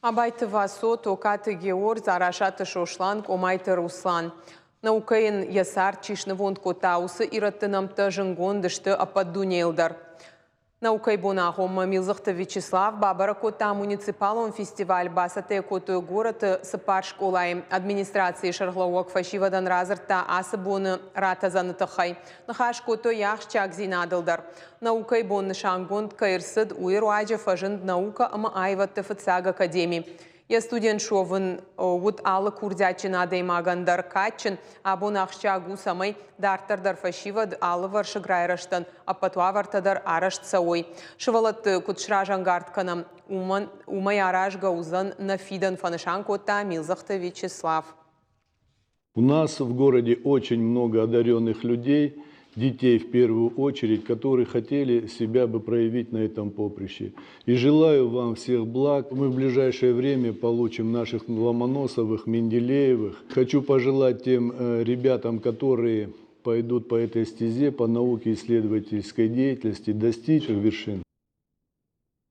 Абайты Васо, Токаты Геор, Дзарасаты Сослан, Къомайты Руслан. Наукӕйӕн йӕ цард чи снывонд кодта, уыцы ирӕтты нӕмттӕ зынгонд сты ӕппӕт дунейыл дӕр. Наукӕйы боны агъоммӕ Милдзыхты Вячеслав бабӕрӕг кодта муниципалон фестиваль, бацӕттӕ кодтой горӕты цыппар скъолайы. Администрацийы сӕргълӕууӕг фӕсивӕдӕн радзырдта ацы боны ратӕдзӕны тыххӕй. Ныхас кодтой йӕ ахсджиагдзинадыл дӕр. Наукӕйы бон нысангонд кӕй ӕрцыд, уый руаджы фӕзынд наукӕ ӕмӕ аивӕдты фыццаг академи. Йӕ студент суӕвын уыд алы курдиатджын адӕймагӕн дӕр кадджын. Абон ахсджиаг у, цӕмӕй дарддӕр дӕр фӕсивӕд алывӕрсыг райрӕзтӕн ӕппӕт уавӕртӕ дӕр арӕзт цӕуой. Сывӕллӕтты куыд сразӕнгард кӕнӕм, уымӕн уымӕй аразгӕ уыдзӕн нӕ фидӕн, фӕнысан кодта Милдзыхты Вячеслав. У нас в городе очень много одаренных людей, детей в первую очередь, которые хотели себя бы проявить на этом поприще. И желаю вам всех благ. Мы в ближайшее время получим наших Ломоносовых, Менделеевых. Хочу пожелать тем э, ребятам, которые пойдут по этой стезе, по науке исследовательской деятельности, достичь вершин.